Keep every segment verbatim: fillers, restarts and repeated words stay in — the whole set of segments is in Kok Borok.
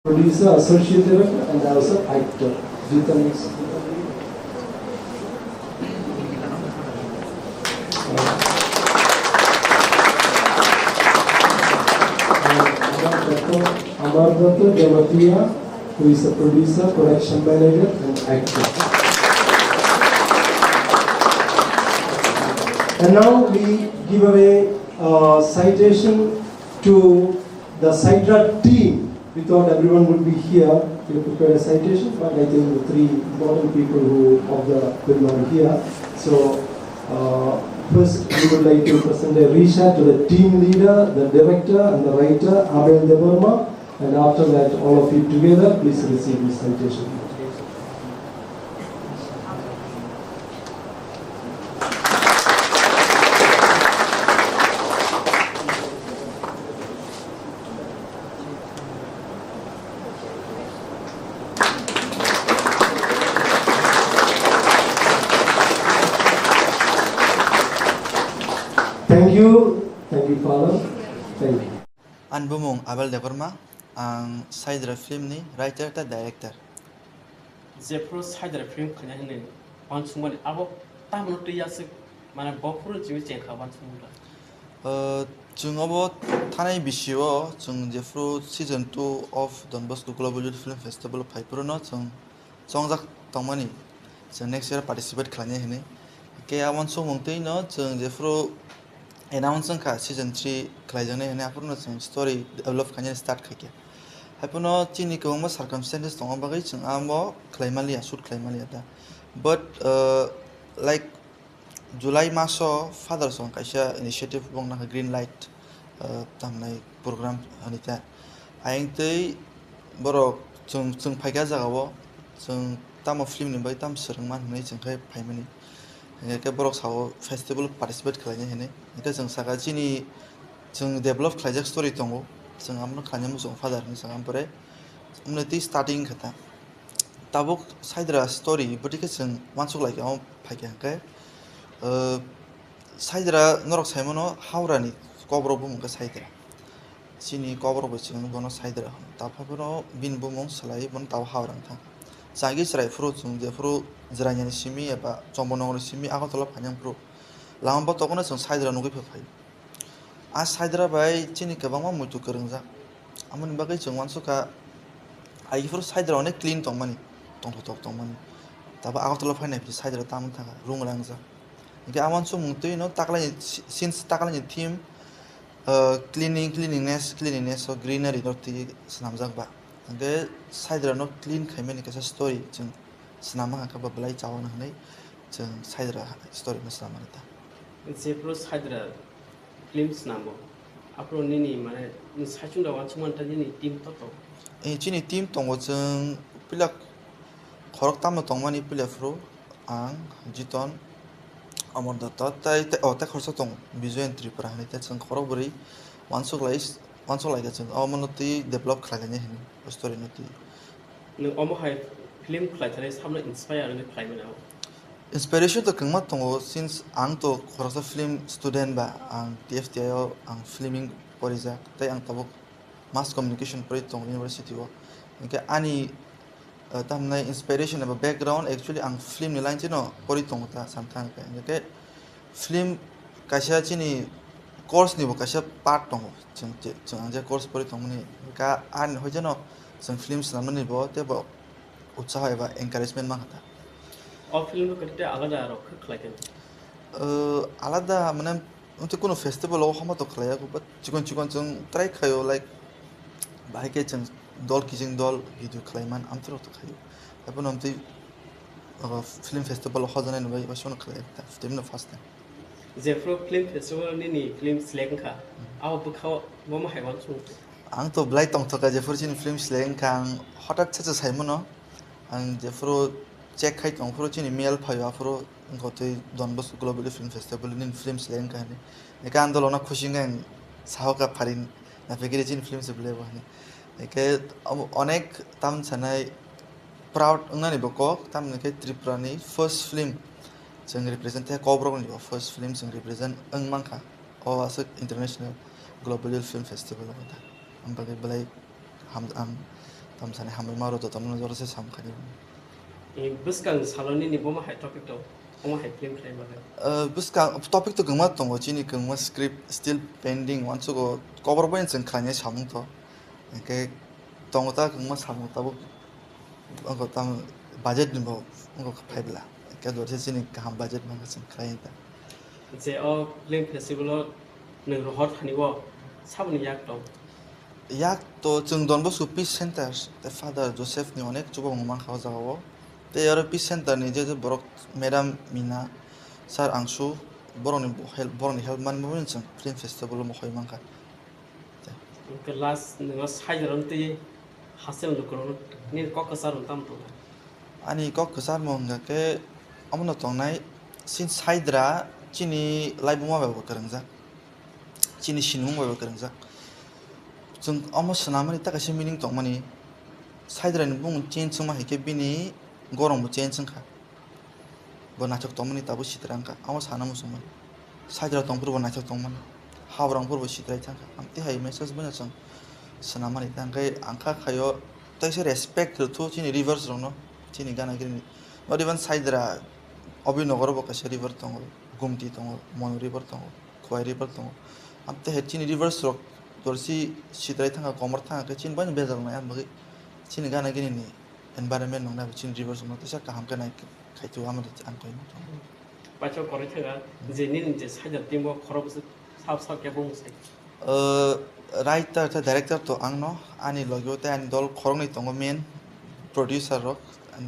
Producer, associate director, and also actor. Jitan is Amar Datta, Amar Datta Jamatia, who is a producer, production manager, and actor. And now we give away a citation to the Sidra team. We thought everyone would be here. We prepared a citation, but I think the three important people who of the film are here. So, uh, first, we would like to present a Risha to the team leader, the director, and the writer, Abel Debbarma. And after that, all of you together, please receive this citation. Thank you. Thank you, Father. Thank you. Ani bumung Abel Debbarma, ang Saidra film ni writer tei director. Jephru Saidra film khaina hinwi uansukmani abo tamno twi yaswk, mane bophuru chini chengkha uansukmung kha. Uh, chwng obo thanai bisio chwng jephru season two of Don Bosco Global Youth Film Festival phai phuru no chwng chongjak tongmani, chwng next year participate khlainai hinwi. Khe abo uansukmung twi no chwng jephru announce wngkha season three khlaijaknai hinwi, aphuru no chwng story develop khainani start khaikha. Haiphano chini kwbangma circumstances tongma bagwi chwng amo khlai manliya, shoot khlai manliya da. But, uh, like, July maso father song kaisa initiative bong nangkha green light, uh, tamnai program hinwi ta. Ayang tei borok chwng, chwng phaikha jagao, chwng tamo film ni bai tamo swrwngma hinwi chwng khe phaimani. Hingkhe borok sao festival participate khlainai hinwi. Hingkhe chwng saka chini chwng develop khlaijak story tongo. Chwng abono khlainai muchungo father hinwi saka, ampore wngmani tei starting khe ta. Tabuk Saidra story bwtwi khe chwng uansuk lai khe omo phaikha hwnkhe, uh, Saidra norok saimano Howrani kokrok bumung khe Saidra. Chini kokrok bai chwng bono Saidra hwno. Tabuk bono bini bumung swlaiwi bono tabuk Howra wngkha. Chagwi chwrai phuru chwng jephuru Jwraini simi eba Chombo nogorni simi Agartala phainai phuru lama botokno chwng Saidra nugwi phai phaio. A Saidra bai chini kwbangma muitu kwrwngjak. Amoni bagwi chwng uansukha, aiphuru Saidra onek clean tongmani, tongthok tongmani. Tabuk Agartala phainai phuru Saidra tamoni thangkha, rung rangjak. Hingkhe a uansukmung twi no taklaini, since taklaini theme, uh, cleaning, cleanliness, cleanliness o greenery no twi swnamjak ba. Hingkhe Saidra no clean khaimani kaisa story chwng swnamma hwnkhe bo belai chao hwnwi chwng Saidra story no swnamani ta. Jephuru Saidra film swnamo, aphuru nini, mane, nini saichung da uansukmani ta nini team to tongo? Eh, chini team tongo, chwng puila khoroktam no tongmani, puila phuru ang, Jiton, Amar Datta, tei, tei, oh, tei khoroksa tongo, Bijoy and Tripura hinwi, tei chwng khorok bwrwi uansuk lai, uansuk lai khe chwng omono twi develop khlai lainai hinwi, o story no twi. Nwng omo hai film khlai thani samno inspire wngwi khlaimani abo? Inspiration to kwbangma tongo, since ang to khoroksa film student ba, ang T F T I o ang filming porijak, tei ang tabuk mass communication porwi tongo university o. Hinkhe ani, uh, tamni inspiration eba background actually ang film ni line chino porwi tongo ta, samtha hinkhe. Hinkhe film kaisa chini course ni bo kaisa part tongo. Chwng je, chwng ang je course porwi tongmani, ka ani hoi jeno chwng film swnamnani bo tei bo utsaho eba encouragement mankha ta. O film no kwrwi tei alada rok khe khlai khe? Uh, alada mane, wngtwi kunu festival o homa to khlaiya, but chikon chikon chwng try khaio, like, bahai khe chwng dol kiching dol video khlaiman amtwrok to khaio. Haiphano amtwi, uh, film festival o hojanai no bai, bai sono khlaiya, tei no first time. Jephru film festival nini film select wngkha, abo bwkhao bomo hai uansukmung? Ang to belai tongthokha, jephru chini film select wngkha, ang hotat sacha saimano, ang jephru check khai tongphuru chini mail phaio, aphuru wngkha twi Don Bosco Global Film Festival nini film select wngkha hinwi. Eka ang dolona khusi wngkha, ang sahoka pharing naphikiri chini film se belai bo hinwi. Eke omo onek tamni sanai proud wngnani bo kok, tamni khe Tripura ni first film chwng represent khe, Kokborok ni bo first film chwng represent wng mankha o aswk international global film festival o da. Ang bagwi belai ham, ang Tamsani hambai ma rw jotono jora se sam khaidi. Bwskang salo nini bomo hai topic to, omo hai film khlai mano. Bwskang topic to kwbangma tongo, chini kwbangma script still pending, uansugo kobor bai chwng khlainai samung to. Hwnkhe tongo ta kwbangma samung tabuk, wngkha tamo budget ni bo wngkha phaibla. Hwnkhe jora se chini kaham budget mankha chwng khlai ta. Je o film festival o nwng rohor thani o saboni yak tong? Yak to chwng Don Bosco Peace Center tei Father Joseph ni onek chubamung mankha o jaga o. Tei oro Peace Center ni je je borok Madam Mina, Sir Angsu, borokni help, borokni help manwi chwng film festival o mohoi mankha. Hwnkhe last nwng o saidra twi hasteni lukurok nini kok kwchar tamo tongo? Ani kok kwcharmung hwnkha khe omono tongnai, chini saidra chini laibuma bai bo kwrwngjak, chini sinimung bai bo kwrwngjak. Chwng omo swnamani ta kaisa meaning tongmani, saidrani bumung change wngma hai khe bini gorongbo change wngkha. Bo naithok tongmani tabuk sitra wngkha, abo sana muchungmani. Saidra tongphuru bo naithok tongmani, haborok phuru bo sitra thangkha. Amtwi hai message bono chwng swnamani ta hwnkhe ang kha khaio, teisa respect rwthu chini rivers rokno, chini gana gini. Not even saidra, Abhinanagar bo kaisa river tongo, Gumti tongo, Monu river tongo, Khowai river tongo. Amtwi hai chini rivers rok dorsi sitra thangkha, komor thangkha khe chini bai bejal nai ang bagwi chini gana gini ni environment nongnai bo chini rivers rokno teisa kaham khe nai khaithu amo ang koi. Paithak koroi thangkha je nini je saidra team o khorok bwswk sab sab khe bung sai. Writer tei director to angno, ani logio tei ani dol khoroknwi tongo main producer rok,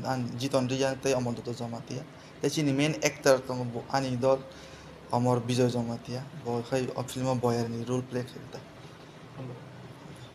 ang Jiton Reang tei Omol Dutta Jamatia. Tei chini main actor tongo bo, ani dol Omor Bijoy Jamatia, bo khai o film o Boyar ni role play khaio ta.